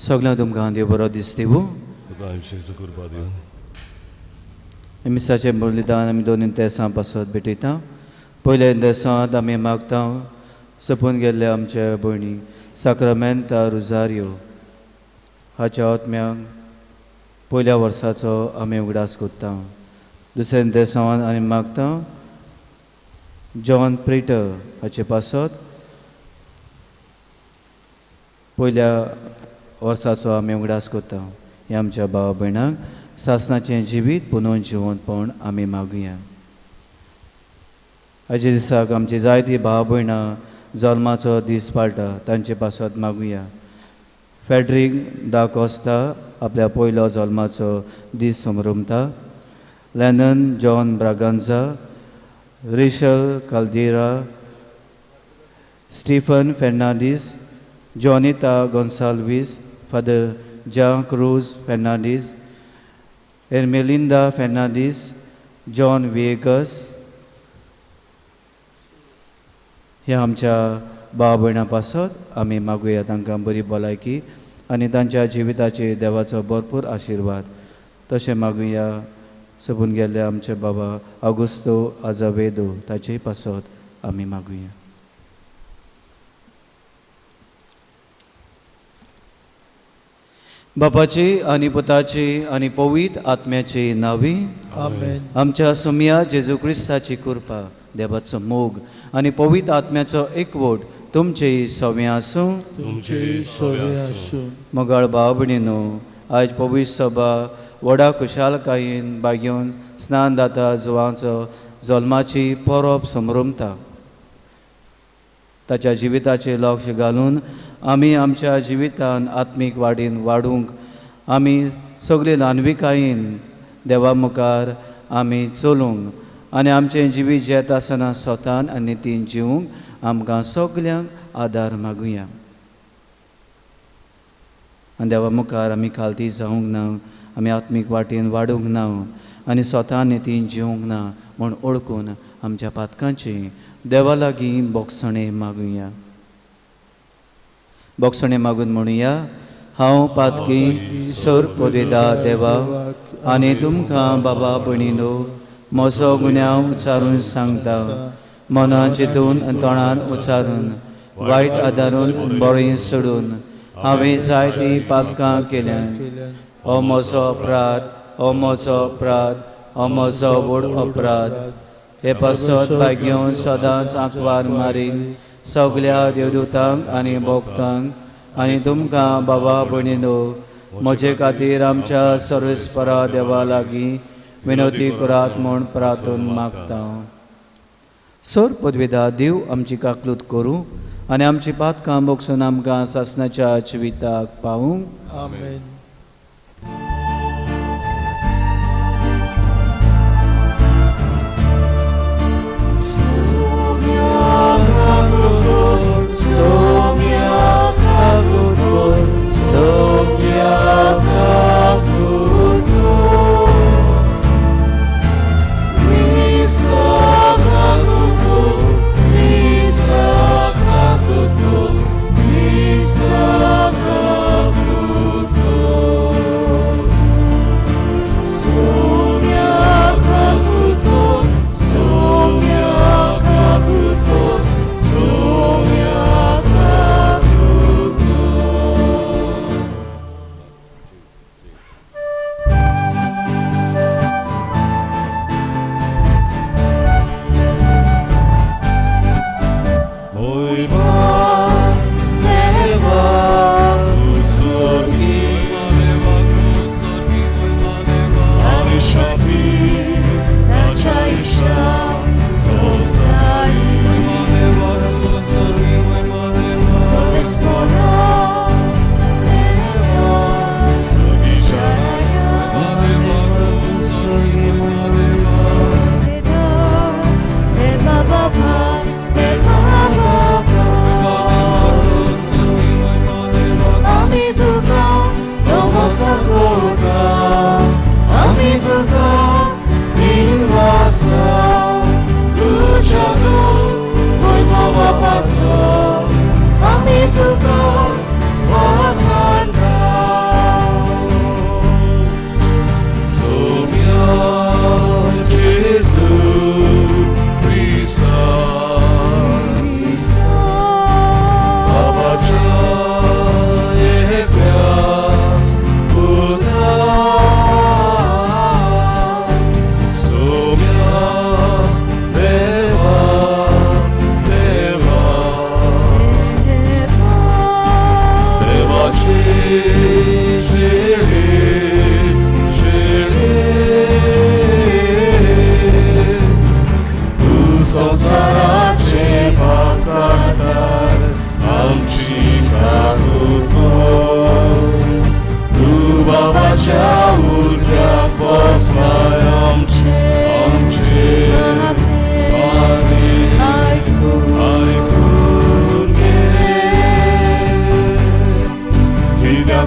सगळ्यांक तुमकां देव बरो दीस दिवूं. तुका विशेश कृपा दिवं. मिसाचें बलिदान आमी दोन देसां पासत भेटयता. पयल्या देसांत आमी मागता सोंपून गेल्ले आमचे भयणी साक्रामेंता रुजारियो हाच्या आत्म्यांक पयल्या वर्साचो आमी उगडास करता. दुसऱ्या देसांत आमी मागता जॉन प्रिटर हाचे पासत पयल्या वर्साचो आमी उगडास करता. ह्या आमच्या भाव भयणांक सासणाचें जिवीत पुनोवन जिवंतपण आमी मागुया. आयच्या दिसाक आमची जायती भाव भयणां जल्माचो दीस पाळटा तांचे पासत मागुया. फेड्रीक दा कोस्ता आपल्या पयलो जल्माचो दीस समरमता. Lennon John Braganza, Rishal Caldera, Stephen Fernandes, Jonita Gonsalves, Father Jean Cruz Fernandes, Ermelinda Fernandes, John Viegas. ह्या आमच्या भाव भयणां पासत आमी मागुया तांकां बरी भलायकी आनी तांच्या जिविताचेर देवाचो भरपूर आशिर्वाद. तशें मागुया सोबून गेल्ले आमचे बाबा आगुस्तो आजावेदो ताचेय पासत आमी मागुया. बापाची आनी पुताची आनी पवित्र आत्म्याची नावी आमेन. आमच्या सुमया जेजू क्रिस्ताची कृपा, देवाचो मोग आनी पवित्र आत्म्याचो एकवट तुमचेय सवे आसूं. तुमचेय सवे आसूं. मोगाळ भाव भयणीनो, आयज पवित्र सभा व्हडा खुशालकायेन बागेवन स्नान दाता जुवांचो जल्माची परब समरमता. ताच्या जिविताचेर लक्ष घालून आमी आमच्या जिवितान आत्मीक वाडीन वाडूंक आमी सगळे ल्हानविकायेन देवा मुखार आमी चलूंक आनी आमचें जिवीत जेत आसतना स्वतान आनी नितीन जिवूंक आमकां सगल्यांक आदार मागुया. आनी देवा मुखार आमी खालती जावंक ना, आमी आत्मीक वाटेन वाडूंक ना आनी स्वता नितीन जिवंक ना म्हूण ओळखून आमच्या पातकांची देवा लागीं बोगसणें मागुया. बोगसणें मागून म्हणुया, हांव पातकी सोर पदवेदा देवा आनी तुमकां बाबा भयणीनो म्हजो गुन्यांव उच्चारून सांगता. मनान चिंतून आनी तोंडान उच्चारून वायट आदारून बरें सोडून हांवें जायतीं पातकां केल्यान. हो म्हजो अपराध, हो म्हजो अपराध, हो म्हजो व्हड अपराध. हे पासत भाग्योवन सदांच आंकवार मारी सगल्या देवदूतांक आनी भक्तांक आनी तुमकां बाबा भयणीनो म्हजे खातीर आमच्या सर्वेस्परा देवा लागीं विनवती करात म्हूण प्रार्थून मागता. सर पदवेदा देव आमची काकलूत करूं आनी आमची पातकां बोगसून आमकां सासणाच्या जिविताक पावूं. आमेन. Paso, ami tuka wakanda.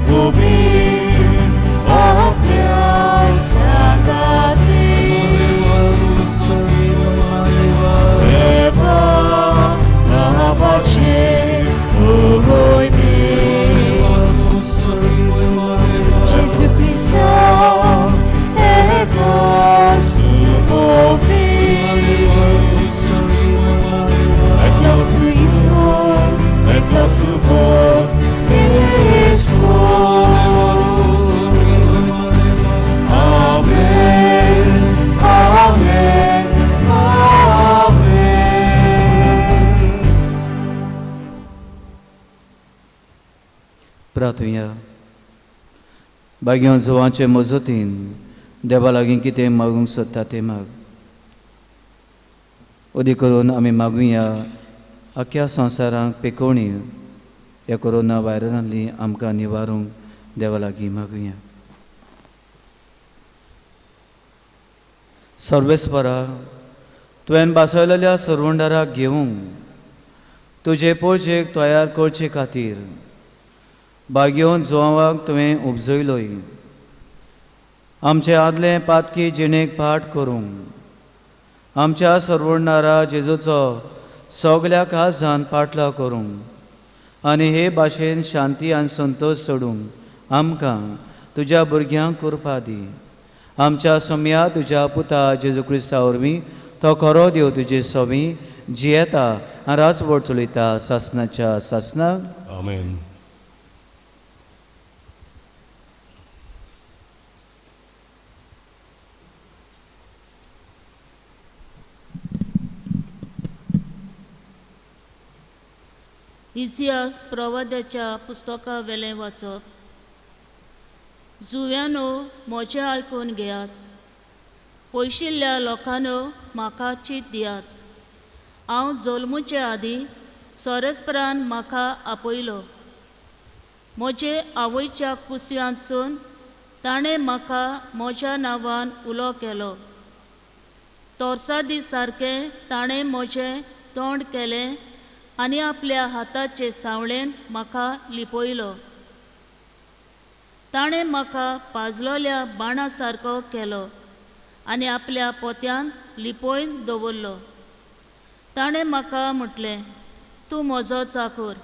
भुंयेर आपल्या सांगाती देवा नांवाचें मोहिमे Jésus Christ est sauvé. Éclaire sur Israël, éclaire sur Israël. Amen, Amen, Amen. प्रार्थुया. भाग्यां जुवांचे मजतीन देवा लागीं कितें मागूंक सोदता तें माग. अदी करून आमी मागुया आख्या संवसारांक पेकोवणी ह्या कोरोना व्हायरसांतली आमकां निवारूंक देवा लागीं मागुया. सर्वेस्परा, तुवें बासयलेल्या सरवंडाराक घेवंक तुजे पोळजेक तयार करचे खातीर भाग्योन जुवांक तुवें उपजयलोय. आमचे आदले पातकी जिणेक पाठ करूंक आमच्या सरवणणारा जेजूचो सगल्या काळजान पाटलाव करूंक आनी हे भाशेन शांती आनी संतोश सोडूंक आमकां तुज्या भुरग्यांक कृपा दी. आमच्या सोम्या तुज्या पुता जेजू क्रिस्ता वरवीं तो खरो देव तुजे सवी जियेता आनी राजवट चलयता सासनाच्या सासनाक. आमेन. इतिहास प्रवाद्याच्या पुस्तका वेलें वाचप. जुव्यानो म्हजें आयकून घेयात, पयशिल्ल्या लोकांनो म्हाका चीत दियात. हांव जल्मुचे आदीं सोरेस्परान म्हाका आपयलो, म्हजे आवयच्या कुसव्यांतसून ताणें म्हाका म्हज्या नांवान उलो केलो. तोरसादी सारकें ताणें म्हजें तोंड केलें आनी आपल्या हाताचे सावळेन म्हाका लिपयलो. ताणें म्हाका पाजलोल्या बाणा सारको केलो आनी आपल्या पोत्यान लिपयन दवरलो. ताणें म्हाका म्हटलें, तूं म्हजो चाकोर,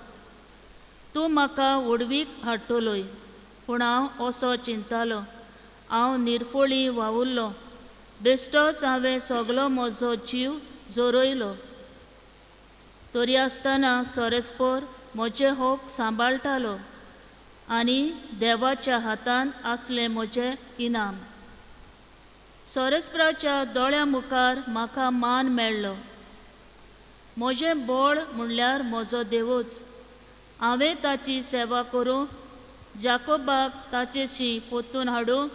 तूं म्हाका व्हडवीक हाडटलोय. पूण हांव असो चिंतालो, हांव निर्फोळी वावुरलो, बेश्टोच हांवें सगलो म्हजो जीव जोरयलो. तरी आसतना सोरेस्पोर म्हजें होक सांबाळटालो आनी देवाच्या हातान आसलें म्हजें इनाम. सोरेस्पराच्या दोळ्या मुखार म्हाका मान मेळ्ळो. म्हजें बळ म्हणल्यार म्हजो देवूच. हांवें ताची सेवा करूंक, जाकोबाक ताचेशी पोतून हाडूंक,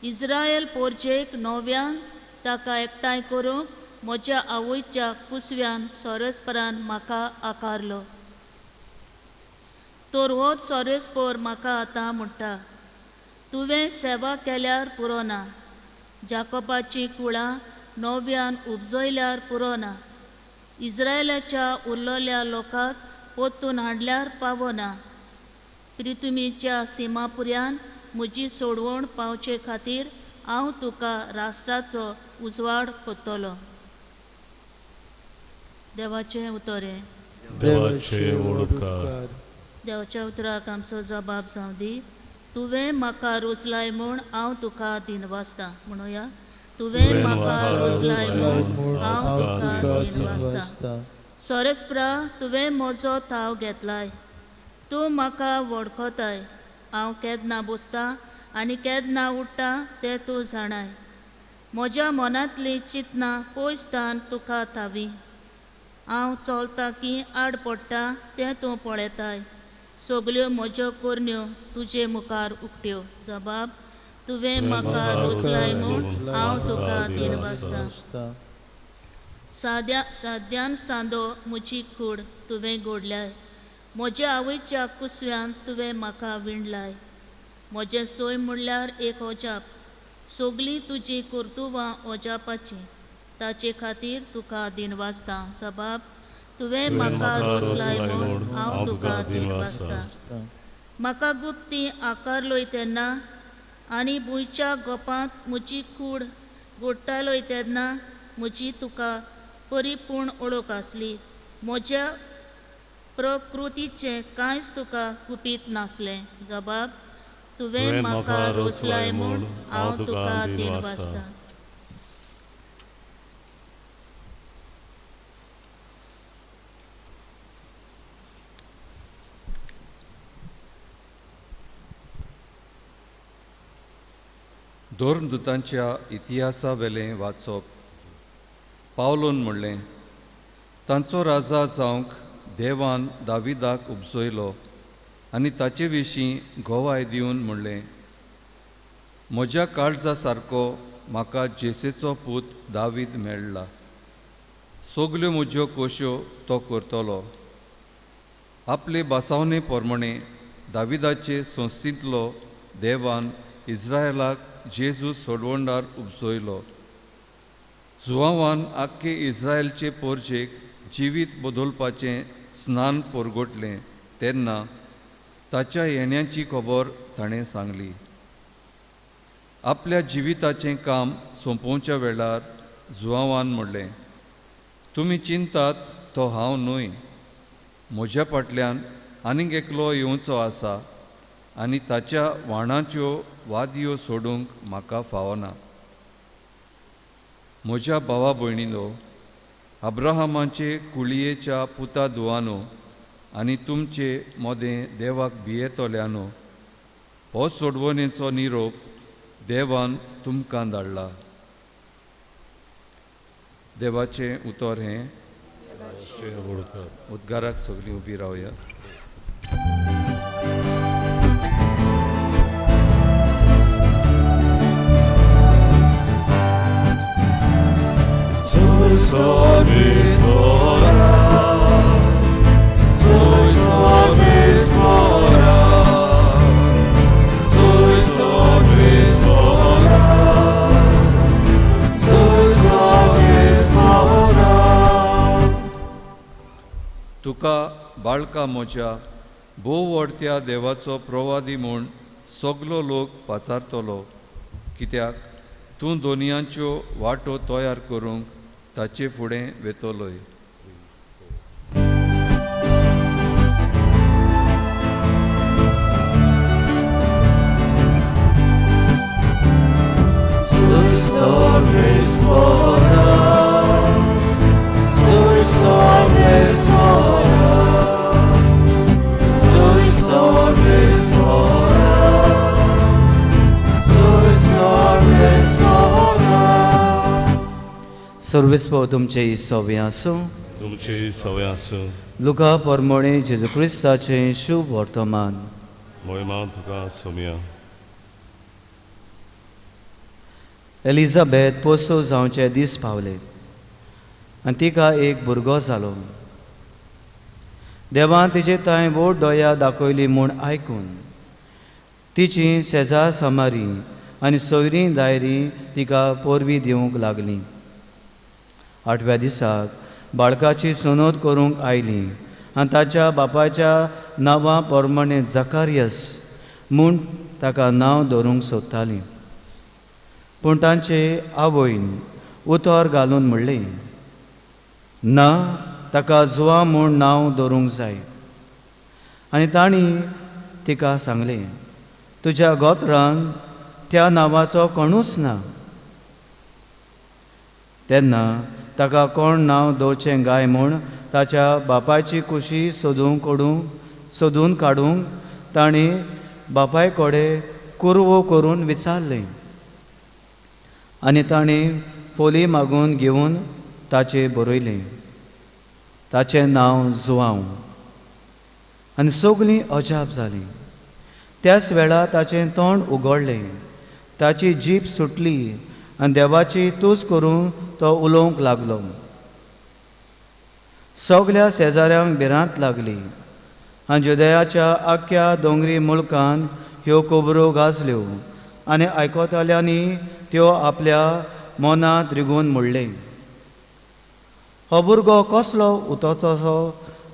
इज्रायल पोरजेक नव्यान ताका एकठांय करूंक म्हज्या आवयच्या कुसव्यान सोरेस्परान म्हाका आकारलो. तर होच सोरेस्पोर म्हाका आतां म्हणटा, तुवें सेवा केल्यार पुरो ना, जाकोबाचीं कुळां नव्यान उपजयल्यार पुरो ना, इज्रायलाच्या उरलेल्या लोकांक पोतून हाडल्यार पावना. प्रितुमीच्या सीमापुऱ्यान म्हजी सोडवण पावचे खातीर हांव तुका राष्ट्राचो उजवाड कोत्तलो. देवाचें उतर हें. देवाचे उपकार. देवाच्या उतराक आमचो जबाब जावं दी. तुवें म्हाका रोजलाय म्हूण हांव तुका दिनवासता. म्हणुया, तुवें म्हाका रोजलाय म्हूण हांव तुका दिनवासता. सोरेस्परा, तुवें म्हजो थाव घेतलाय, तूं म्हाका वळखताय. हांव केन्ना बसता आनी केन्ना उठ्ठा तें तूं जाणाय. म्हज्या मनांतलीं चिंतनां पयस तान तुका थावी. हांव चलता की आड पडटा तें तूं पळयताय. सगल्यो म्हज्यो करण्यो तुजे मुखार उकट्यो. जबाब, तुवें म्हाका रोजलाय म्हूण हांव तुका दिनवासता. साद्या साद्यान सांदो म्हजी कूड तुवें गोडल्याय. म्हज्या आवयच्या कुसव्यान तुवें म्हाका विणलाय. म्हजें सोय म्हणल्यार एक ओजाप. सगलीं तुजीं कर्तुबां ओजापाचीं. ताचे खातीर तुका दिनवासता. सबाब, तुवें म्हाका रोसलाय म्हूण हांव तुका दिनवासता. म्हाका गुप्ती आकारलोय तेन्ना आनी भुंयच्या गोपांत म्हजी कूड गोडटालोय तेन्ना म्हजी तुका परिपूर्ण ओळख आसली. म्हज्या प्रकृतीचें कांयच तुका गुपीत नासलें. जबाब तुवें म्हाका रोचलाय म्हूण हांव तुका दिनवासतां. धर्मदूतांच्या इतिहासावेलें वाचप. पावलोन म्हणलें, तांचो राजा जावंक देवान दाविदाक उपजयलो आनी ताचे विशीं गोवाय दिवन म्हणलें, म्हज्या काळजा सारको म्हाका जेसेचो पूत दावीद मेळ्ळा, सगल्यो म्हज्यो कोश्यो तो करतलो. आपले बासावणे प्रमाणे दाविदाचे संस्थेंतलो देवान इस्रायलाक जेजू सोडवणदार उपजयलो. जुवावान आख्खे इस्रायलचे पोरजेक जिवीत बदलपाचें स्नान परगटलें तेन्ना ताच्या येण्याची खबर ताणें सांगली. आपल्या जिविताचें काम सोंपोवच्या वेळार जुवावान म्हणलें, तुमी चिंतात तो हांव न्हय, म्हज्या फाटल्यान आनीक एकलो येवचो आसा आनी ताच्या व्हाणाच्यो वादयो सोडूंक म्हाका फावना. म्हज्या भावा भयणीनो, अब्राहमाचे कुळयेच्या पुता दुवानो आनी तुमचे मदें देवाक भियेतल्यानो, हो सोडवणेचो निरोप देवान तुमकां धाडला. देवाचें उतर हें. उद्गाराक सगळीं उबी रावया. तुका बाळका म्हज्या भोव व्हडत्या देवाचो प्रवादी म्हूण सगलो लोक पाचारतलो, कित्याक तूं दोनयांच्यो वाटो तयार करूंक ताचे फुडें वेतलोय. सर्वेस्पो तुमचे सवे आसूं. तुमचे सवे आसूं. लुका परमणे जेजू क्रिस्ताचें शुभ वर्तमान. मोहिमा तुका सोम्या. एलिझाबेथ पोसो जावचे दीस पावले आनी तिका एक भुरगो जालो. देवान तिचे तांय व्हड दया दाखयली म्हूण आयकून तिची शेजार सामारी आनी सोयरीं दायरीं तिका पोरवी दिवंक लागली. आठव्या दिसाक बाळकाची सुनोत करूंक आयली आनी ताच्या बापायच्या नांवा प्रमाणे जकारियस म्हूण ताका नांव दवरूंक सोदताली. पूण तांचे आवयन उतर घालून म्हणलें, ना, ताका जुआ म्हूण नांव दवरूंक जाय. आनी तांणी तिका सांगलें, तुज्या गोत्रान त्या नांवाचो कोणूच ना. तेन्ना ताका कोण नांव दवरचें गाय म्हूण ताच्या बापायची कुशी सोदून काडूंक तांणी बापाय कडेन कुरवो करून विचारलें. आनी तांणी फोली मागून घेवन ताचें बरयलें, ताचें नांव जुआंव. आनी सगळीं अजाप जालीं. त्याच वेळार ताचें तोंड उगडलें, ताची जीब सुटली आनी देवाची तूज करून तो उलोवंक लागलो. सगल्या शेजाऱ्यांक भिरांत लागली आनी जुदयाच्या आख्ख्या दोंगरी मुल्कान ह्यो खबरो गाजल्यो आनी आयकतल्यांनी त्यो आपल्या मनांत रिगून म्हणलें, हो भुरगो कसलो उतरतसो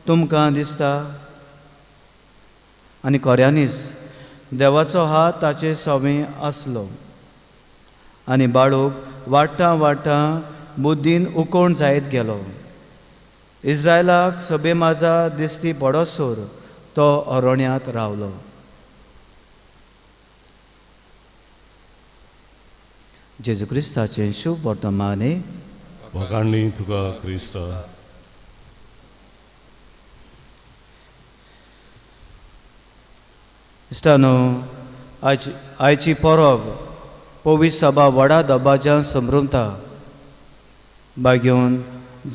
तुमकां दिसता? आनी खऱ्यांनीच देवाचो हात ताचे सवे आसलो आनी बाळूक वाडटा वाडटा बुद्दीन उकोण जायत गेलो. इस्रायलाक सभे माजा दिश्टी पडसर तो अरण्यांत रावलो. जेजू क्रिस्ताचें शुभ वर्तमाने. वखाणणी तुका क्रिस्ता. इश्टानो, आयची परब पवित्र सभा व्हडा दबाज्यान संभ्रमता. बागेवन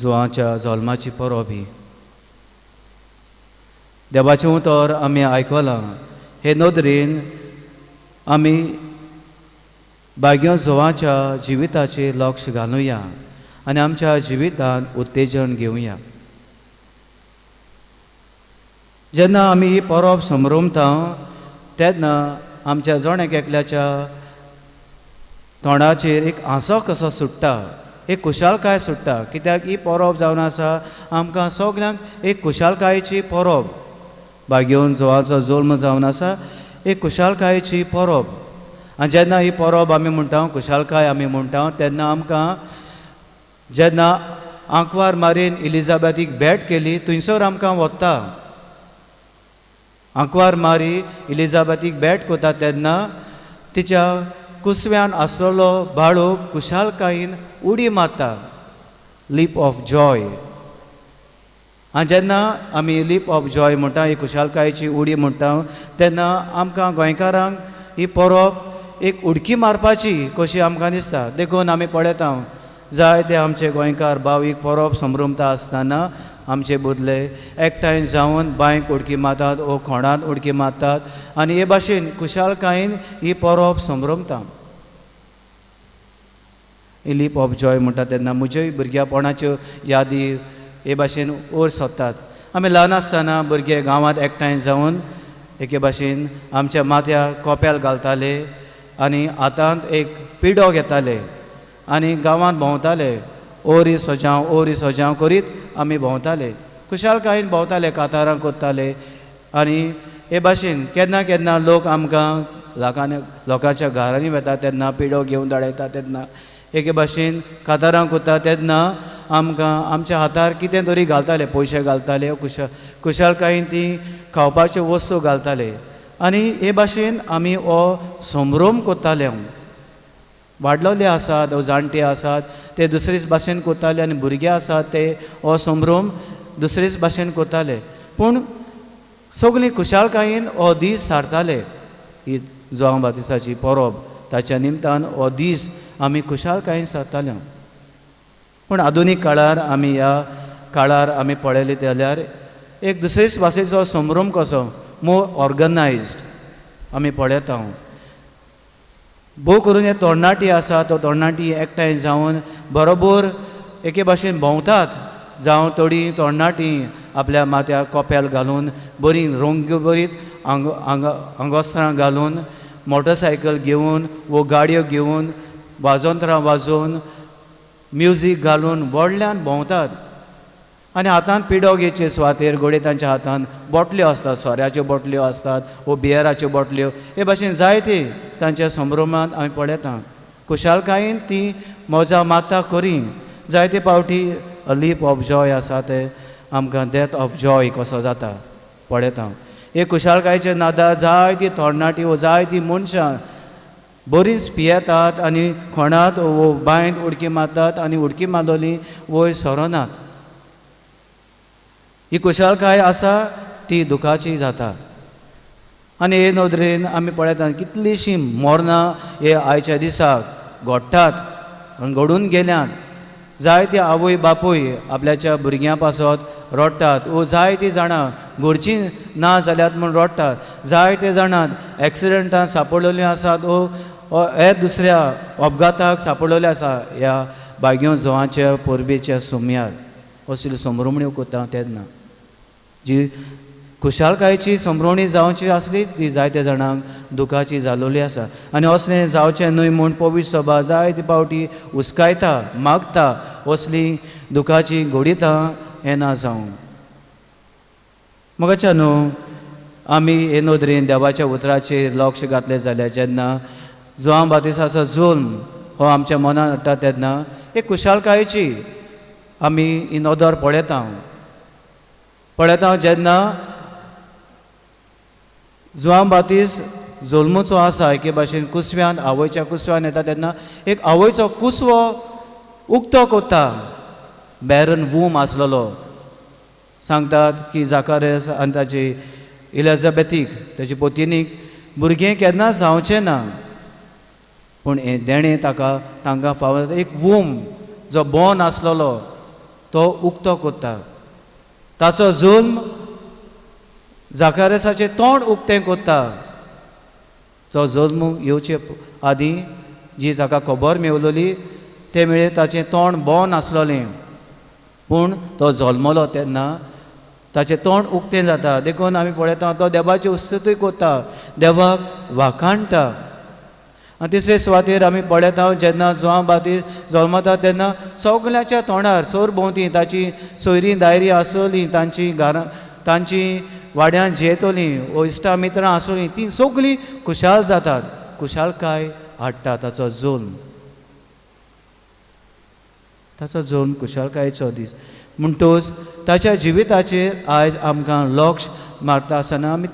जुवाच्या जल्माची परब ही. देवाचें उतर आमी आयकलां. हे नदरेन आमी बागेवन जुवाच्या जिविताचेर लक्ष घालुया आनी आमच्या जिवितांत उत्तेजन घेवया. जेन्ना आमी ही परब संभ्रमता तेन्ना आमच्या जण एक एकल्याच्या तोंडाचेर एक हांसो कसो सुट्टा, एक खुशालकाय सुट्टा. कित्याक ही परब जावन आसा आमकां सगल्यांक एक खुशालकायेची परब. बागेवन जुवाचो जल्म जावन आसा एक खुशालकायेची परब. आनी जेन्ना ही परब आमी म्हणटा, खुशालकाय आमी म्हणटा, तेन्ना आमकां जेन्ना आंकवार मारीन इलिजाबेथीक भेट केली थंयसर आमकां वता. आंकवार मारी इलिजाबेथीक भेट करता तेन्ना तिच्या कुसव्यान आसलेलो बाळूक खुशालकायेन उडी मारता, लीप ऑफ जॉय. आनी जेन्ना आमी लीप ऑफ जॉय म्हणटा, ही खुशालकायेची उडी म्हणटा, तेन्ना आमकां गोंयकारांक ही परब एक उडकी मारपाची कशी आमकां दिसता. देखून आमी पळयता जायते आमचे गोंयकार भाव एक परब संभ्रमता आसतना आमचे बदले एकठांय जावन बांयक उडकी मारतात वो खोणांत उडकी मारतात आनी हे भाशेन खुशालकायेन ही परब संभ्रमता. ही लीप ऑफ जॉय म्हणटा तेन्ना म्हज्योय भुरग्यापणाच्यो यादी हे भाशेन वयर सरतात. आमी ल्हान आसतना भुरगे गांवांत एकठांय जावन एके भाशेन आमच्या माथ्यार कोपेल घालताले आनी हातांत एक पिडो घेताले आनी गांवांत भोंवताले. ओरी सजांव ओरी सजांव करीत आमी भोंवताले, खुशालकायेन भोंवताले, कातारां करताले. आनी हे भाशेन केन्ना केन्ना लोक आमकां लोकांनी लोकांच्या घरांनी वता तेन्ना पिडो घेवन धाडयता तेन्ना एके भाशेन कातारां करता तेन्ना आमकां आमच्या हातार कितें तरी घालताले, पयशे घालताले, खुशालकायेन ती खावपाच्यो वस्तू घालताले. आनी हे भाशेन आमी हो संभ्रम करताले. वाडलोले आसात वो जाणटे आसात ते दुसरेच भाशेन करताले आनी भुरगे आसात ते हो संभ्रम दुसरेच भाशेन करताले. पूण सगळीं खुशालकायेन हो दीस सारताले. ही जुआंव बातिस्ताची परब ताच्या निमतान हो दीस आमी खुशालकायेन सारताले. पूण आधुनीक काळार आमी ह्या काळार आमी पळयले जाल्यार एक दुसरेच भाशेचो संभ्रम कसो मोर ऑर्गनायज्ड आमी पळयता. भोव करून हे तरणाटी आसा तो तरणाटी एकठांय जावन बरोबर एके भाशेन भोंवतात. जावं थोडीं तरणाटी आपल्या माथ्यार कोपेल घालून बरीं रंग बरीत आंग आंग आंगोस्त्रां घालून मोटरसायकल घेवन वो गाडयो घेवन वाजंत्रां वाजोवन म्युजीक घालून व्हडल्यान भोंवतात. आनी हातांत पिडो घेवचे सुवातेर घडये तांच्या हातांत बोटल्यो आसतात, सोऱ्याच्यो बोटल्यो आसतात वो बियराच्यो बोटल्यो. हे भाशेन जायते तांच्या संभ्रमांत आमी पळयता. खुशालकायेन ती मजा माता करी. जायते पावटी लीप ऑफ जॉय आसा ते आमकां डेथ ऑफ जॉय कसो जाता पळयता. हे खुशालकायेचे नादा जायतीं तरणाटीं वो जायतीं मनशां बरींच पियेतात आनी खोणांत वो बांयंत उडकी मारतात आनी उडकी मारलोली वयर सरनात. ही खुशालकाय आसा ती दुखाची जाता. आनी हे नदरेन आमी पळयता कितलींशीं मरणां हे आयच्या दिसाक घडटात आनी घडून गेल्यात. जायते आवय बापूय आपल्याच्या भुरग्यां पासत रडटात वो जायतीं जाणां घरचीं ना जाल्यात म्हूण रडटात. जायते जाणां एक्सिडंटान सापडलेलीं आसात वो हे दुसऱ्या अपघाताक सापडलेले आसा. ह्या बागयो जुवाच्या परबेच्या सुम्यार असल्यो संभ्रमण्यो करता तेन्ना जी खुशालकायेची संभ्रमणी जावची आसली ती जायत्या जाणांक दुखाची जालोली आसा. आनी असलें जावचें न्हय म्हूण पवित्र सभा जायते पावटी हुस्कायता, मागता, असली दुखाची घडितां येना जावं. मोगाच्या न्हू आमी हे नदरेन देवाच्या उतराचेर लक्ष घातलें जाल्यार जेन्ना जुआंव बातिस्ताचो जुल्म हो आमच्या मनान हाडटा तेन्ना एक खुशालकायेची आमी ही नदर पळयता पळयता. जेन्ना जुआंव बातिस्त जल्मूचो आसा एके भाशेन कुसव्यान आवयच्या कुसव्यान येता तेन्ना एक आवयचो कुसवो उक्तो कोत्ता, बॅरन वूम आसलेलो. सांगतात की जाकारेस आनी ताची इलिजाबेथीक ताची पोतिनीक भुरगें केन्ना जावचें ना, पूण हें देणें ताका तांकां फावो एक वूम जो बोन आसलेलो तो उक्तो कोत्ता. ताचो जुल्म जाकारेसाचें तोंड उक्तें कोत्ता. जो जल्म येवचे आदीं जी ताका खबर मेवलेली ते मेळे ताचें तोंड बोन आसलेलें, पूण तो जल्मलो तेन्ना ताचें तोंड उक्तें जाता. देखून आमी पळयता तो देवाची उस्तुती कोत्ता, देवाक वाखाणटा. आनी तिसरे सुवातेर आमी पळयता जेन्ना जुआंव बातिस्त जल्मता तेन्ना सगळ्यांच्या तोंडार सरभोंवती ताची सोयरीं दायरीं आसतलीं, तांची घरां तांची वाड्यान जियेतलीं वो इश्टा मित्रां आसतलीं, तीं सगळीं खुशाल जातात, खुशालकाय हाडटा ताचो जल्म. ताचो जल्म खुशालकायेचो दीस. म्हणटूच ताच्या जिविताचेर आयज आमकां लक्ष मारता आसतना आमी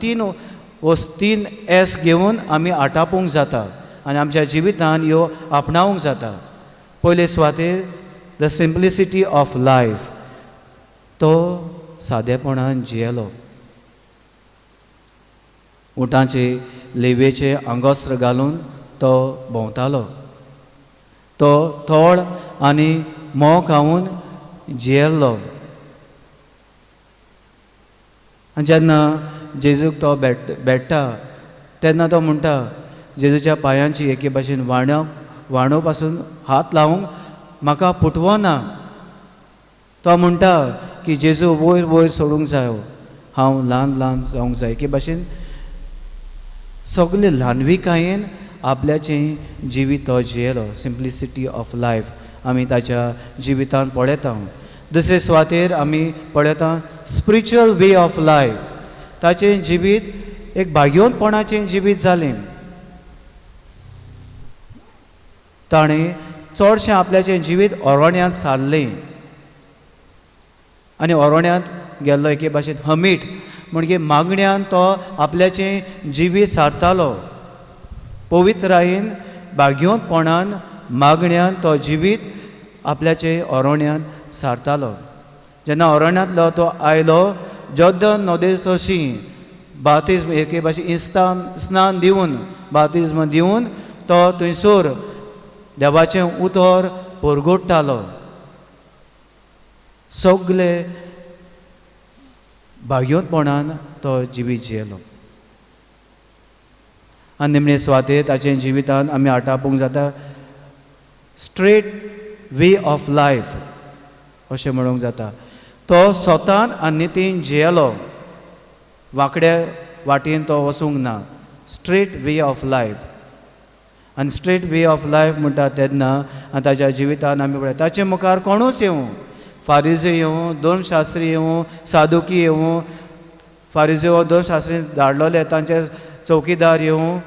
तीन एस घेवन आमी आटापूंक जाता आनी आमच्या जिवितान ह्यो आपणावंक जाता. पयले सुवातेर the simplicity of life, तो सादेपणान जियेलो. उंटाचे लेवेचे आंगोस्त्र घालून तो भोंवतालो. तो थोळ आनी म्होंव खावन जियेल्लो. आनी जेन्ना जेजूक तो भेट्टा तेन्ना तो म्हणटा जेजूच्या पांयांची एके भाशेन वाणो पासून हात लावंक म्हाका पुटवना. तो म्हणटा की जेजू वयर वयर सोडूंक जायो, हांव ल्हान ल्हान जावंक जाय. एके भाशेन सगळे ल्हानविकायेन आपल्याचें जिवीत तो जियेलो. सिंप्लिसिटी ऑफ लायफ आमी ताच्या जिवितान पळयता. दुसरे सुवातेर आमी पळयता स्पिरिच्युअल वे ऑफ लायफ, ताचें जिवीत एक भाग्योतपणाचें जिवीत जालें. ताणें चडशें आपल्याचें जिवीत अरण्यांत सारलें आनी अरण्यांत गेल्लो एके भाशेन हमीट म्हणजे मागण्यान तो आपल्याचें जिवीत सारतालो. पवित्रायेन भाग्योतपणान मागण्यान तो जिवीत आपल्याचें अरण्यांत सारतालो. जेन्ना अरण्यांतलो तो आयलो जोर्दन नदे सरशी बातिज्म एके भाशेन स्नान दिवन बातिज्म दिवन तो थंयसर देवाचें उतर परगोडटालो. सगळे भाग्योतपणान तो जिवीत जियेलो. आनी निमणे सुवातेर ताचें जिवितान आमी आटापूंक जाता स्ट्रेट वे ऑफ लायफ अशें म्हणूंक जाता. तो स्वतान आनी नितीन जियेलो, वांकड्या वाटेन तो वचूंक ना. स्ट्रेट वे ऑफ लायफ आनी स्ट्रेट वे ऑफ लायफ म्हणटा तेन्ना आनी ताच्या जिवितान आमी पळयता ताचे मुखार कोणूच येवं, फारिजे येवं, धर्मशास्त्री येवं, सादुकी येवं, फारिजे हो धर्मशास्त्री धाडलेले तांचे चौकीदार येवं,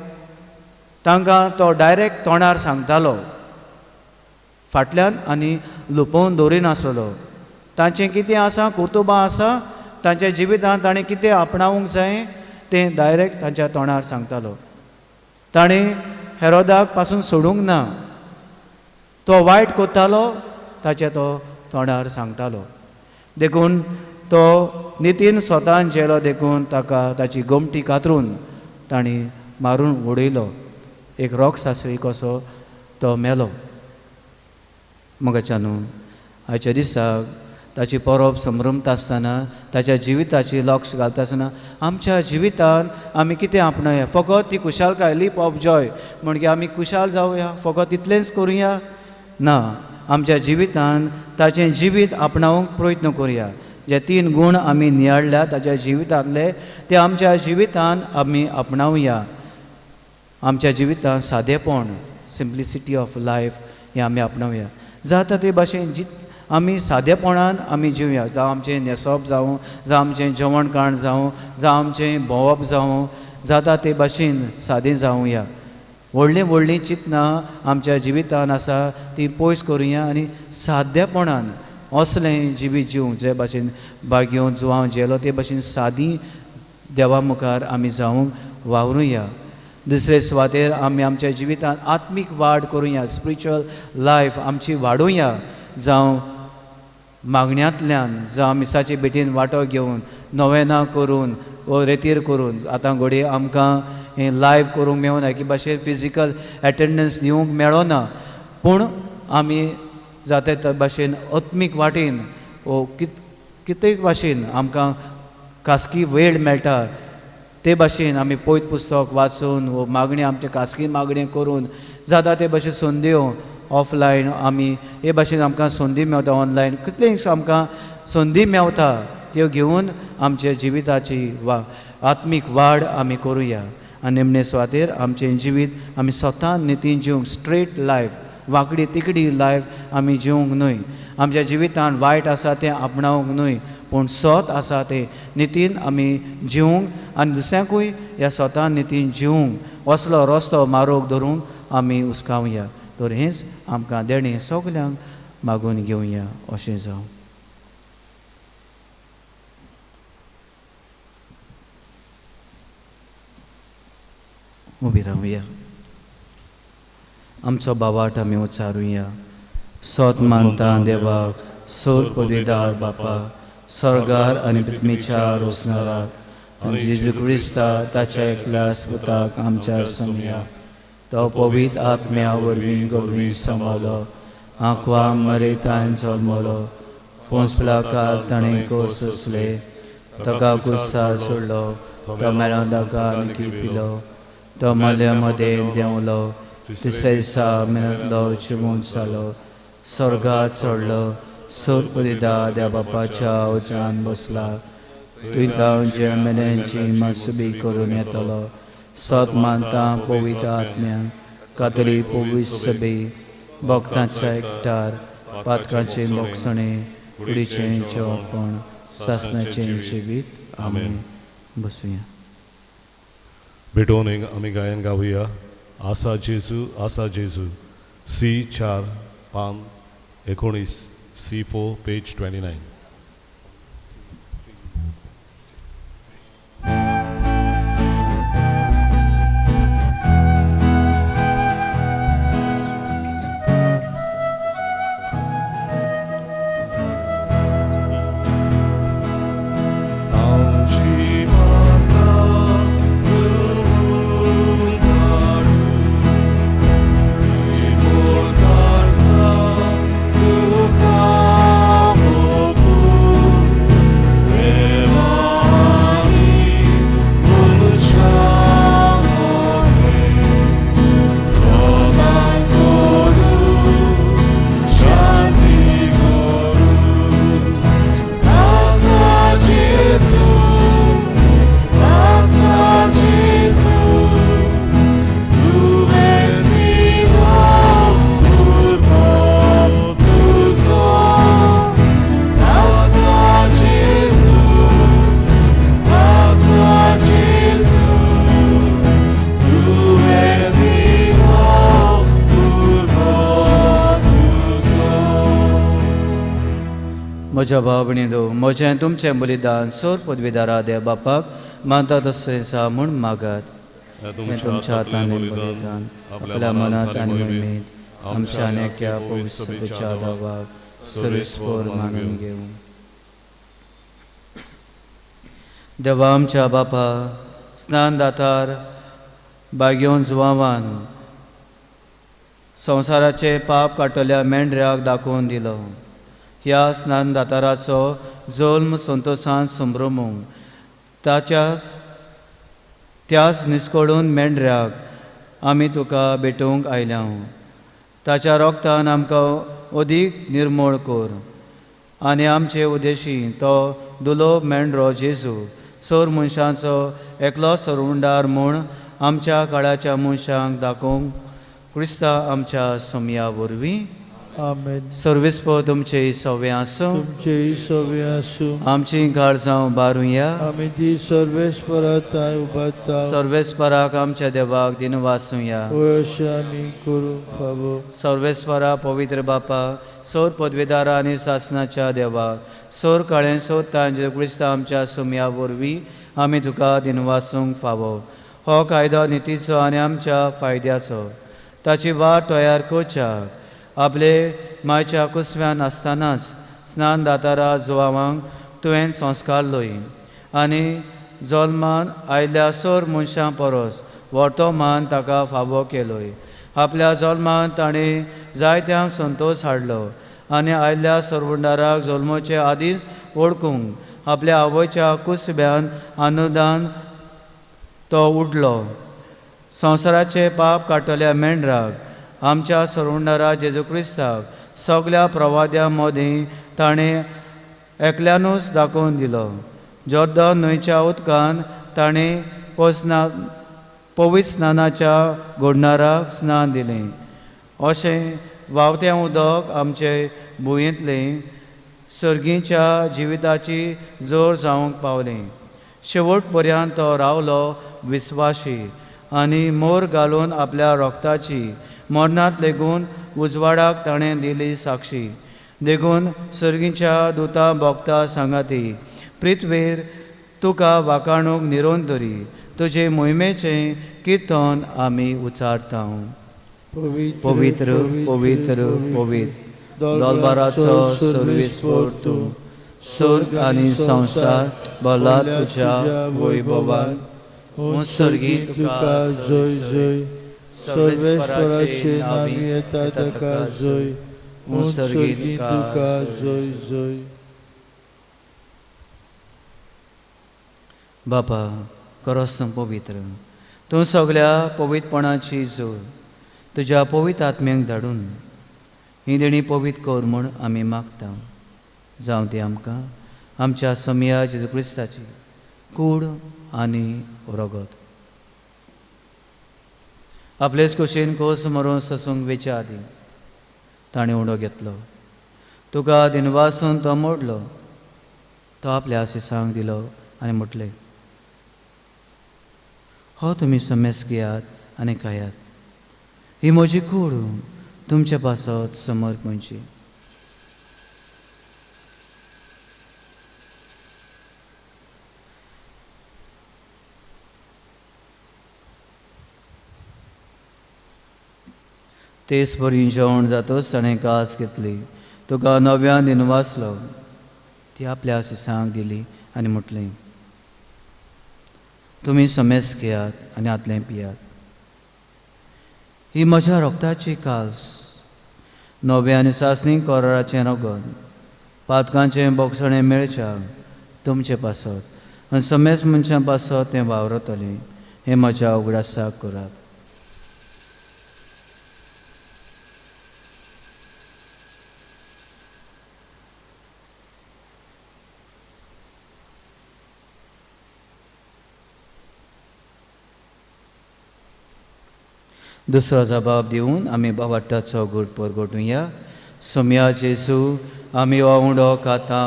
तांकां तो डायरेक्ट तोंडार सांगतालो, फाटल्यान आनी लुपोवन दवरिनासलो. तांचें कितें आसा कर्तुबां आसा तांच्या जिवितांत ताणें कितें आपणावंक जाय तें डायरेक्ट तांच्या तोंडार सांगतालो. ताणें हेरोदाक पासून सोडूंक ना, तो वायट करतालो ताच्या तो तोंडार सांगतालो. देखून तो नितीन स्वतान जेलो, देखून ताका ताची गोमटी कातरून तांणी मारून उडयलो. एक रोग सासरी कसो तो मेलो. मगाच्या न्हू आयच्या दिसाक ताची परब संभ्रमता आसतना ताच्या जिविताची लक्ष घालता आसतना आमच्या जिवितान आमी कितें आपणाया, फकत ती खुशालकाय लीप ऑफ जॉय म्हणजे आमी खुशाल जावया फकत तितलेंच करुया ना, आमच्या जिवितान ताचें जिवीत आपणावंक प्रयत्न करुया. जे तीन गूण आमी नियाळ्ळ्या ताच्या जिवितांतले ते आमच्या जिवितान आमी आपणावया. आमच्या जिवितान सादेपण, सिंप्लिसिटी ऑफ लायफ हें आमी आपणावया. जाता ते भाशेन आमी सादेपणान आमी जिवया, जावं आमचें न्हेसप जावं, जावं आमचें जेवण खाण जावं, जावं आमचें भोंवप जावं, जाता ते भाशेन सादें जावया। व्हडलीं व्हडलीं चिंतनां आमच्या जिवितान आसा ती पयस करुया आनी सादेपणान असलें जिवीत जिवंक, जे भाशेन बागयोन जुवांव जेलो ते भाशेन सादी देवा मुखार आमी जावंक वावरुया। दुसरे सुवातेर आमी आमच्या जिवितान आत्मीक वाड करुया, स्पिरिच्युअल लायफ आमची वाडोवया, जावं मागण्यांतल्यान, जावं मिसाचे भेटीन वांटो घेवन, नोवेनां करून वो रेतीर करून। आतां घडये आमकां हें लायव करूंक मेळना की भाशेन फिजिकल एटेंडन्स दिवंक मेळना, पूण आमी जाता ते भाशेन आत्मीक वाटेन वो कितें भाशेन आमकां खासगी वेळ मेळटा ते भाशेन आमी पयत पुस्तक वाचून वो मागणें आमचें खासगी मागणें करून जाता ते भाशेन संद्यो ऑफलायन आमी हे भाशेन आमकां संदी मेवता, ऑनलायन कितलें आमकां संदी मेवता त्यो घेवन आमच्या जिविताची वा आत्मीक वाड आमी करुया। आनी निमणे सुवातेर आमचें जिवीत आमी स्वता नितीन जिवंक, स्ट्रेट लायफ, वांकडी तिकडी लायफ आमी जिवंक न्हय। आमच्या जिवितान वायट आसा तें आपणावंक न्हय, पूण सत आसा तें नितीन आमी जिवंक आनी दुसऱ्यांकूय ह्या स्वता नितीन जिवंक असलो रस्तो मारोग धरूंक आमी हुस्कावया। तर हेंच आमकां देणें सगल्यांक मागून घेवया। अशें जावं। उबी रावया, आमचो बावाट आमी उच्चारुया। सत मानता देवाक, सोर पदवीदार बापा, स्वर्गार आनी पृथ्वीच्या रोसणाराक, आनी जेजू क्रिस्ता ताच्या एकल्या पुताक आमच्या सोमया, तो पवित्र आत्म्या वरवीं गोरवीं सांबाळलो, आंकवा मरेतान जल्मलो, पोंसला ताणें कोस सोंसले, ताका कुस्सार सोडलो, तो मेळोन ताका आनी पिलो, तो मल्या मदें देंवलो, तिसऱ्या दिसा मेळलो जिवंत जालो, स्वर्गार चडलो, सोर पदवीदार देव बापाच्या उजव्यान बसला, थंय तावन जे मेल्यांची मासुबी करून येतलो। सत मानता पवित्र आत्म्या, कातोलीक पवित्र सभे, भक्तांच्या एकठार, पातकांचे मोगसणे, कुडीचें जेवणपण, सासणाचें जिवीत। आमेन। बसुया। भेटोवन आमी गायन गावया आसा जेजू आसा जेजू, सी 4 पान 19, सी 4 पेज 29। म्हज्या भाव भयणींनो, म्हजें तुमचें बलिदान सोर पदवीदारा देव बापाक मानता तशें म्हूण मागात। तुमच्या हातान बलिदान आपल्या मनांत आनी उमेद आमच्या आनी पवित्र सभेच्या दावाक सुरेस्पोर मानून घेवं। देवा आमच्या बापा, स्नान दातार बागेवन जुवावान संवसाराचे पाप काडटल्या मेंढऱ्याक दाखोवन दिलो। ह्या स्नानदाताराचो जल्म संतोशान संभ्रमूंक त्याच निस्कळून मेंढऱ्याक आमी तुका भेटोवंक आयल्या। ताच्या रोगतान आमकां अदीक निर्मळ कर आनी आमचे उद्देशी तो दुलोब मेंढरो जेजू सोर मनशांचो एकलो सरवंडार म्हूण आमच्या काळाच्या मनशांक दाखोवंक क्रिस्ता आमच्या सोमया वरवीं। आमेन। सर्वेस्पर तुमचे सवे आसूं। तुमचे सवे आसूं। आमची काळजां उबारुया। आमी ती सर्वेस्परा ताय उबारता। सर्वेस्पराक आमच्या देवाक दिनवासुया। होय अशें आमी करूंक फावो। सर्वेस्परा पवित्र बापा, सोर पदवेदारा आनी सासनाच्या देवा, सोर काळें सोदता जेजू क्रिस्ता आमच्या सुमया वरवीं आमी तुका दिनवासूंक फावो। हो कायदो नितीचो आनी आमच्या फायद्याचो, ताची वाट तयार करच्याक आपले मायच्या कुसव्यान आसतनाच स्नान दातारा जुवांक तुवें संस्कार लोय आनी जल्मान आयल्या सोर मनशां परस व्हडतो मान ताका फावो केलोय। आपल्या जल्मान ताणें जायत्यांक संतोश हाडलो आनी आयल्या सरवंडाराक जल्मोचे आदींच वळखूंक आपल्या आवयच्या कुसब्यान अनुदान तो उडलो। संवसाराचे पाप काडटल्या मेंढराक आमच्या सरवंडारा जेजू क्रिस्ताक सगल्या प्रवाद्यां मदीं ताणें एकल्यानूच दाखोवन दिलो। जोर्दन न्हंयच्या उदकान ताणें पवित्र स्नानाच्या घोडणाराक स्नान दिलें। अशें व्हांवतें उदक आमचे भुंयेंतलें सर्गीच्या जिविताची जोर जावंक पावलें। शेवट पर्यंत तो रावलो विस्वाशी आनी मोर घालून आपल्या रोगताची मरणांत लेगून उजवाडाक ताणें दिली साक्षी। देखून सर्गीच्या दुतां भोगता सांगाती पृथ्वीर तुका वाकाणूक निरोन दरी तुजे मोहिमेचें किर्तन आमी उचारता। पवित्र पवित्र पवित्र दोलबाराचो सर्वेस्पर तूं, स्वर्ग आनी संवसार भरला तुज्या वैभवान। सर्गी तुका जय जय, सर्वेस्पराचे नांव येता ताका जय, सर्गी तुका जय जय। बापा करस तूं पवित्र, तूं सगल्या पवित्रपणाची जोड तुज्या पवित्र आत्म्यांक धाडून ही देणी पवित्र कर म्हूण आमी मागता। जावं ती आमकां आमच्या समया जेजू क्रिस्ताची कूड आनी रगत। आपलेच कुशीन कोस मरून ससूंक वेच्या आदीं ताणें उडो घेतलो, तुका दिनवासून तो मोडलो, तो आपल्या आसिसांक दिलो आनी म्हटलें, हो तुमी समेस घेयात आनी खायात, ही म्हजी कूड तुमचे पासत समर्पणची। तेच परी जेवण जातच ताणें कास घेतली, तुका नव्यान दिनवासलो, ती आपल्या आसिसांक दिली आनी म्हटलें, तुमी समेस घेयात आनी आतलें पियात, ही म्हज्या रोगताची कास, नव्या आनी सासणी कराराचें रगत, पातकांचें बोगसणें मेळच्या तुमचे पासत आनी समेस मनशां पासत तें वावरतलें, हें म्हज्या उगडासाक करात। दुसरो जबाब दिवन आमी बाबाटाचो गूट परगटुया। सोम्या जेजू, आमी हो उंडो खाता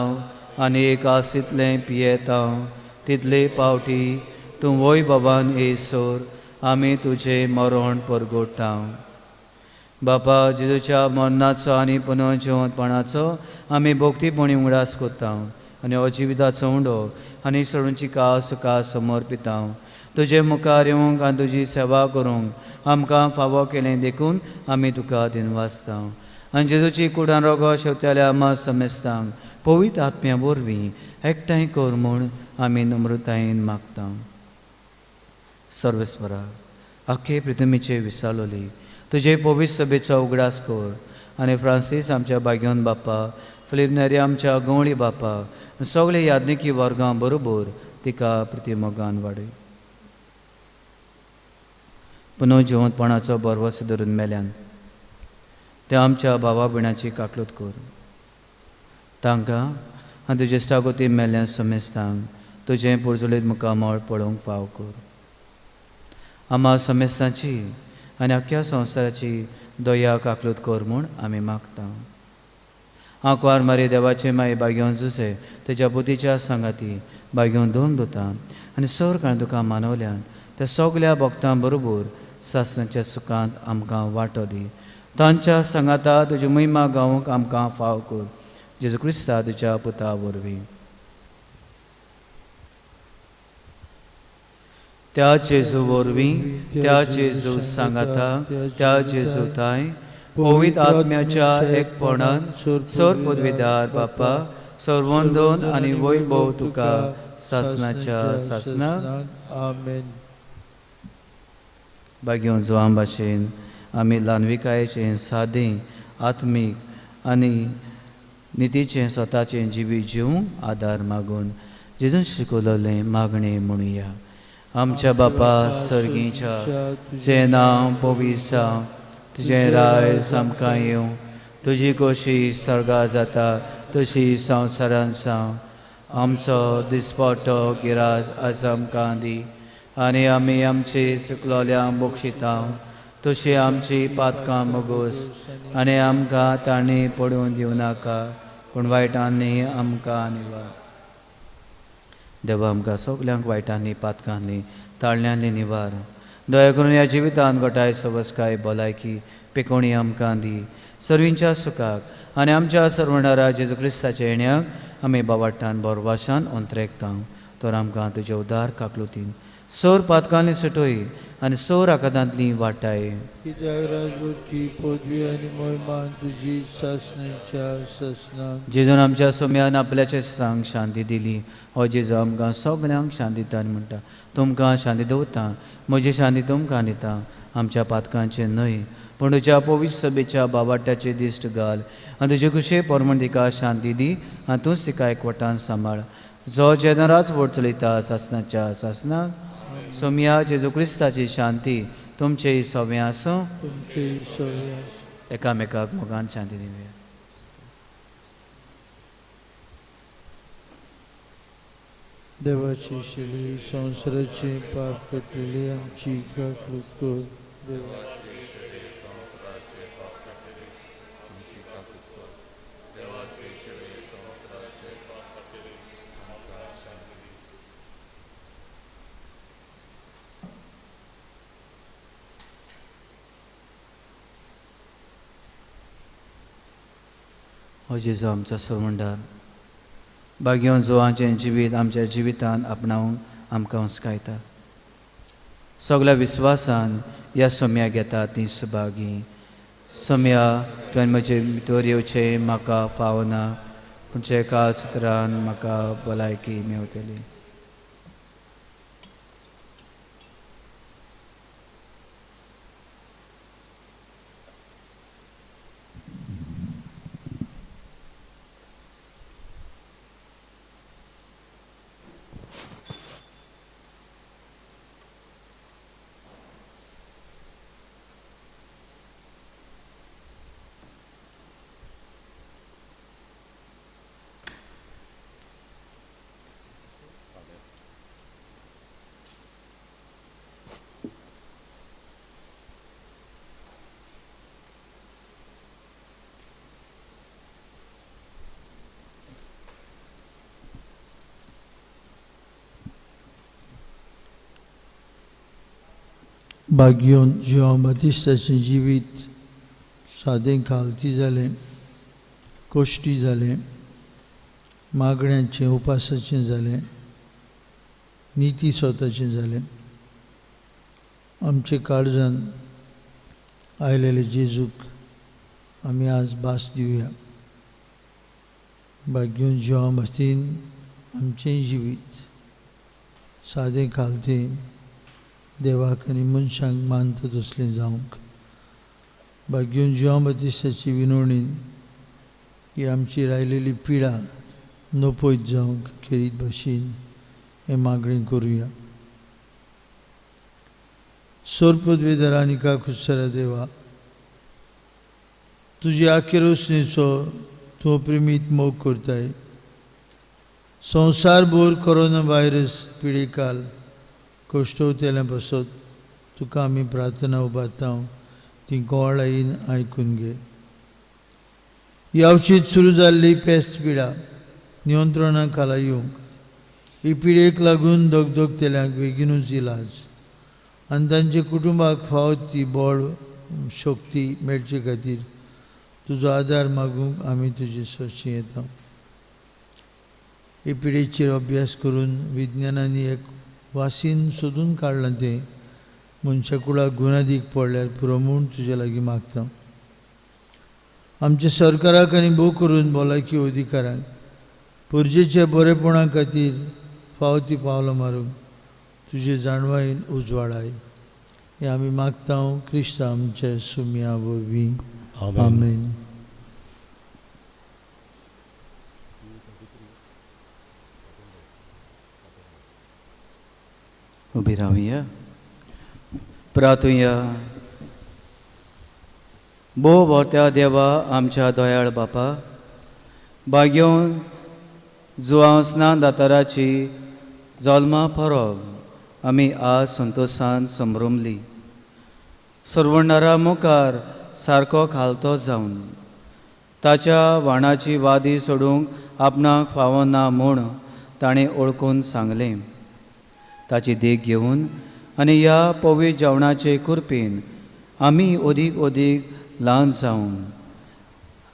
आनी एक आसितलें पियेता, तितले पावटी तूं वय बाबान येयसर आमी तुजें मरण परगोटा। बापा जेजूच्या मरणाचो आनी पुनर्जिवंतपणाचो आमी भक्तीपणी उगडास करता आनी हो जिविताचो उंडो आनी सडूंची कास तुका समर्पिता। तुजे मुखार येवंक आनी तुजी सेवा करूंक आमकां फावो केलें देखून आमी तुका दिनवासता। आनी जेजूची कुडान रोगो शेवत्याल्या आमा समेस्तांक पवित्र आत्म्या वरवीं एकठांय कर म्हूण आमी नम्रतायेन मागता। सर्वेस्परा, आख्खे पृथ्वीचे विसालोली तुजे पवित्र सभेचो उगडास कर आनी फ्रांसीस आमच्या भाग्योन बापा, फिलीप नेरी आमच्या गवळी बापा, सगळे याज्ञिकी वर्गां बरोबर तिका प्रतिमोगान वाडय। पुनः जिवंतपणाचो भरवस धरून मेल्यान त्या आमच्या भावा भयणाची काकलूत कर, तांकां आनी तुजे इश्टागती मेल्ल्या समेस्तांक तुजें पुर्जुलीत मुखामळ पळोवंक फाव कर। आमा समेस्तांची आनी अख्ख्या संवसाराची दया काकलूत कर म्हूण आमी मागता. आंकवार मारी देवाचे माई बागेवन जुसे तेज्या बुद्धीच्या सांगाती बागेवन दोन दुतां आनी सर कांय तुका मानवल्यान त्या सगल्या भक्तां बरोबर सासणाच्या सुखांत आमकां वांटो दी. तांच्या सांगाता तुजी महिमा गावंक आमकां फाव कर, जेजू क्रिस्ता तुज्या पुता वरवीं. त्या जेजू वरवीं, त्या जेजू सांगाता, त्या जेजू ताय पवित्र आत्म्याच्या एकपणान सर पदवीदार बापा सर्वंदन आनी वैभव तुका सासणाच्या सासणाक. आमेन. बागेवन जुवां भाशेन आमी ल्हानविकायेचें सादें आत्मीक आनी नितीचें स्वताचें जिवीत जिवूंक आदार मागून जेजून शिकवलें मागणें म्हणुया. आमच्या बापा सर्गीच्या, तुजें नांव पवित्र जावं, तुजें राज आमकां येवं, तुजी खोशी सर्गा जाता तशी संवसारांत जावं. आमचो दिसपट्टो गिरास आज आमकां दी आनी आमी आमची चुकलोल्यांक बक्षिता तशी आमची पातकां मोगोस आनी आमकां तांणी पडून दिवं नाका, पूण वायटांनी आमकां निवार. देवा आमकां सगल्यांक वायटांनी पातकांनी ताळण्यांनी निवार. दया करून ह्या जिवितांत घटाय सवसकाय भलायकी पिकोणी आमकां दी. सर्वींच्या सुखाक आनी आमच्या सर्वणारा जेजू क्रिस्ताच्या येण्याक आमी बावाट्टान बोरवाशान अंतरेकता. तर आमकां तुजे उदार काकलुतीन सोर पातकांनी सुटोय आनी सोर आकादांतली वाटाय. जेजून आमच्या सोम्यान आपल्याचे सांग शांती दिली. हो जेजू आमकां सगल्यांक शांती दिता आनी म्हणटा, तुमकां शांती दवरता, म्हजी शांती तुमकां दिता. आमच्या पातकांचें न्हय पूण तुज्या पवित्र सभेच्या बाबाट्याचे दिश्ट घाल आनी तुजे खुशे परमण तिका शांती दी आनी तूंच तिका एकवटान सांबाळ, जो जेनराच वोट चलयता सासणाच्या सासणाक. सोमया जेजू क्रिस्ताची शांती तुमचे सवें आसूं. एकामेकाक मोगान शांती दिवया. देवाची शिली संवसाराची पाप काडटली आमची काकूत कर. देवा हो जेजू आमचो सरवंडार, बागेवन जुवांचें जिवीत आमच्या जिवितान आपणावंक आमकां हुस्कायता. सगल्या विस्वासान ह्या सोम्या घेता ती सभागी. सोम्या तुवें म्हजे भितर येवचें म्हाका फावना, पूण एका सुत्रान म्हाका भलायकी मेवतली. बागयोन जिवां बातिस्ताचें जिवीत सादें खालती जालें, कोश्टी जालें, मागण्यांचें उपासाचें जालें, निती स्वताचें जालें. आमचे काळजान आयलेले जेजूक आमी आज भास दिवया. बागयोन जिवां बातीन आमचें जिवीत सादें खालतें देवाक आनी मनशांक मानता तसलें जावंक बागयोन जिवां बातिस्ताची विनवणीन ही आमची रायलेली पिडा नपयत जावंक खेरीत भाशेन हें मागणें करुया. सोरपदवेदार आनी काकुत्सरा देवा, तुजी आखेर रोशणेचो तूं प्रेमीत मोग करताय. संवसारभर कोरोना व्हायरस पिडेकाल कश्टवतेल्या पासत तुका आमी प्रार्थना उबारता ती गोवाळायेन आयकून घे. यावशीत सुरू जाल्ली पेस्त पिडा नियंत्रणा खाला येवंक ही पिडेक लागून दगदगतेल्यांक बेगिनूच इलाज आनी तांच्या कुटुंबाक फावो ती बळ शक्ती मेळचे खातीर तुजो आदार मागूंक आमी तुजे सरशी येता. हे पिडेचेर अभ्यास करून विज्ञानांनी एक वासीन सोदून काडलां तें मनशा कुळाक गुणादीक पडल्यार पुरो म्हूण तुजे लागीं मागता. आमच्या सरकाराक आनी भोव करून भलायकी अधिकाऱ्यांक पुरजेच्या बरेपणा खातीर फावो ती पावलां मारूंक तुजे जाणवायेन उजवाडाय हें आमी मागता क्रिस्तांव आमच्या सुमया वरवीं. आमेन. उबी रावया प्रातुया. भोव व्हरत्या देवा आमच्या दयाळ बापा, भाग्योन जुवांव स्नान दाताराची जल्मा परब आमी आज संतोशान संभ्रमली. सर्वणारा मुखार सारको खालतो जावन ताच्या वाणाची वादी सोडूंक आपणाक फावना म्हूण ताणें ओळखून सांगलें. ताची देख घेवन आनी ह्या पवित्र जेवणाचे कृपेन आमी अदीक अदीक ल्हान जावन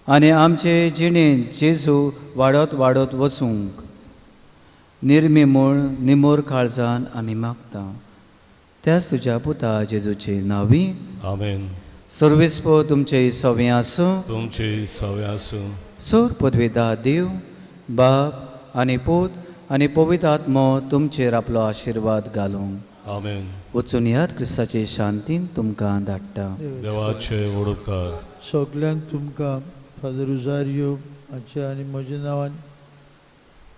आनी आमचे जिणेंत जेजू वाडत वाडत वचूंक निर्मी म्हूण निमोर काळजान आमी मागता. त्याच तुज्या पुता जेजूचे नांवी. आमेन. सर्वेस्पो तुमचे सवे आसूं. तुमचे सवे आसूं. सोर पदवेदा देव बाप आनी पूत आनी पवित्र आत्मो तुमचेर आपलो आशिर्वाद घालूं. आमेन. वचून याद क्रिस्ताचे शांतीन तुमकां धाडटा. देवाचे उपकार. सगल्यांक तुमकां फादर रुजारियो हाच्या आनी म्हज्या नांवान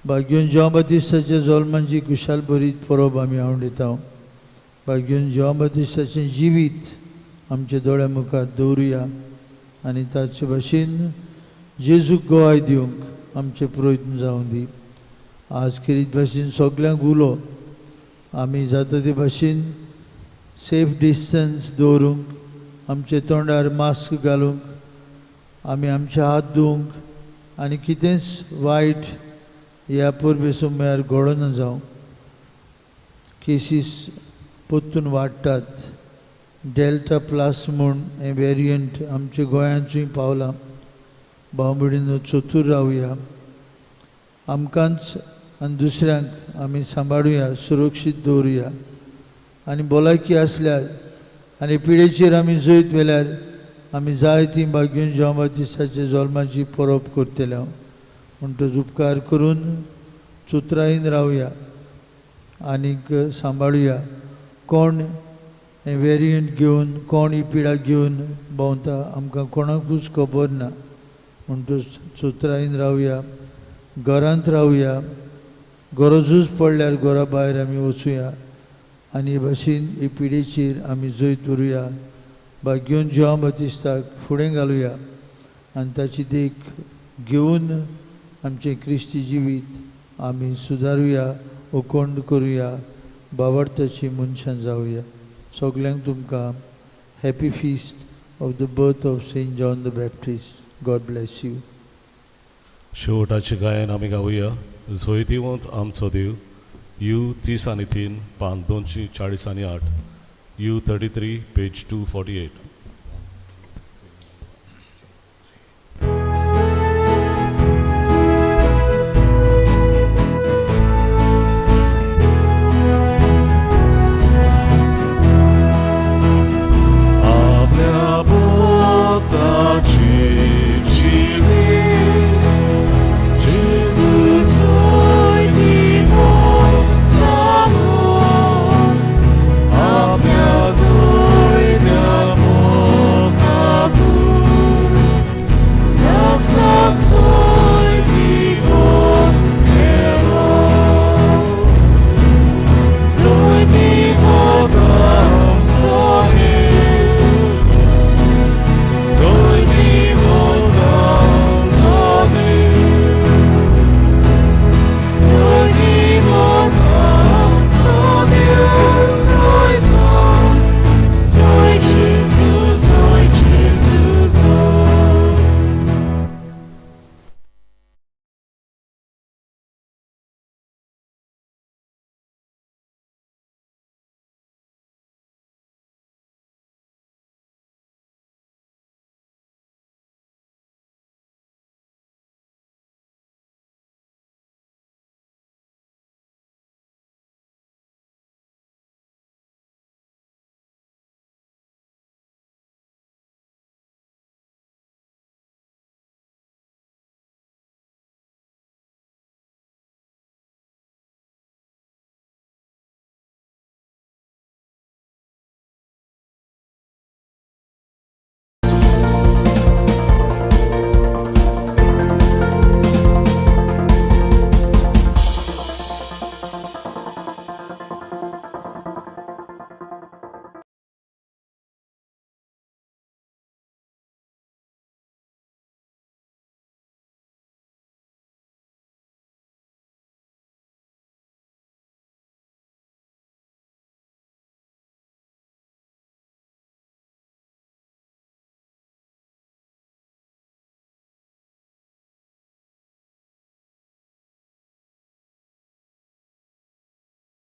भाग्योन जेवा बातिस्ताच्या जल्मांची खुशाल भरीत परब आमी आवडयता. भाग्योन जेवा बातिस्ताचें जिवीत आमच्या दोळ्या मुखार दवरुया आनी ताचे भाशेन जेजूक गोवाय दिवंक आमचे प्रयत्न जावं दी. आज खेरीत भाशेन सगल्यांक उलो आमी जाता ते भाशेन सेफ डिस्टन्स दवरूंक, आमचे तोंडार मास्क घालूंक, आमी आमचे हात धुवंक आनी कितेंच वायट ह्या परबे समयार घडोना जावं. केसीस परतून वाडटात. डेल्टा प्लस म्हूण हें वेरियंट आमच्या गोंयांतूय पावलां. भाव भयणीनो चतूर रावया. आमकांच आनी दुसऱ्यांक आमी सांबाळुया, सुरक्षीत दवरुया आनी भलायकी आसल्यार आनी पिडेचेर आमी जैत व्हेल्यार आमी जायतीं भाग्योन जेवा बातिस्ताच्या जल्माची परब करतले. म्हणटच उपकार करून चतुरायेन रावया आनीक सांबाळुया. कोण हें वेरियंट घेवन कोण ही पिडा घेवन भोंवता आमकां कोणाकूच खबर ना. म्हणटच चतुरायेन रावया, घरांत रावया, गरजूच पडल्यार घरा भायर आमी वचुया आनी हे भाशेन हे पिडेचेर आमी जैत व्हरुया. भाग्योन जेवा बातिस्ताक फुडें घालुया आनी ताची देख घेवन आमचें क्रिस्ती जिवीत आमी सुदारुया, उकोंड करुया, बावडताची मनशां जावया. सगल्यांक तुमकां happy feast of the birth of Saint John the Baptist. God bless you. शेवटाचें गायन आमी गावया. जैतिवंत आमचो देव. You 33 पान 248, U 33 page 248.